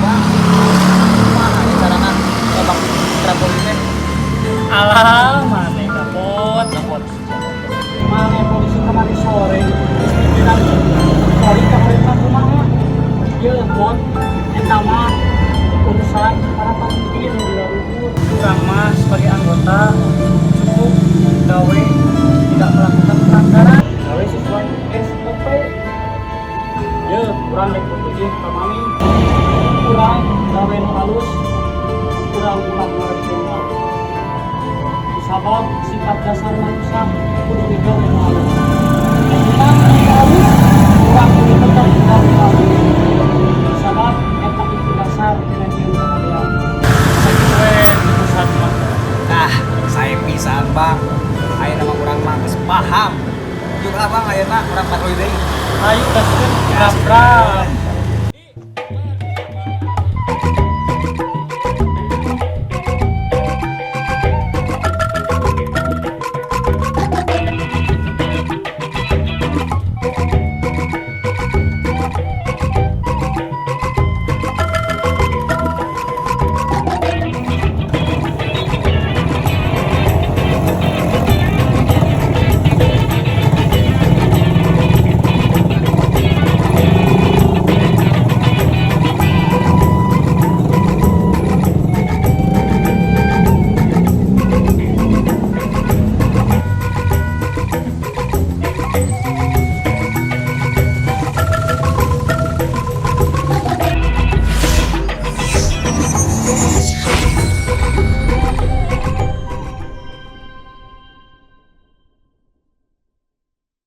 Bang. Kumaha ya carana ngobak patroli teh? Alah, maneh kapot, kapot. Maneh polisi kemarin sore, geus pimpinan patroli kemarin mah kumaha? Ieu bot, eta mah urusan para pemimpin di luhur. Urang mah sebagai anggota cukup gawe tidak melakukan pelanggaran, gawe sesuai SOP. Ye, urang rek puji ka mami. Urang gawe nu halus, urang ulah ngarepkeun nu halus. Sabab sifat dasar manusia kudu digawe nu halus. Eta nu halus, urang kudu tetep gawe nu halus. Sabab eta itu dasar dina nyieun kahadean. Sakitu we urusan mah. Nah, saya pisan, Bang. Ayeuna mah urang mah geus paham. Yuk ah, Bang, ayeuna urang patroli deui. Ayo gaskeun, brab brab.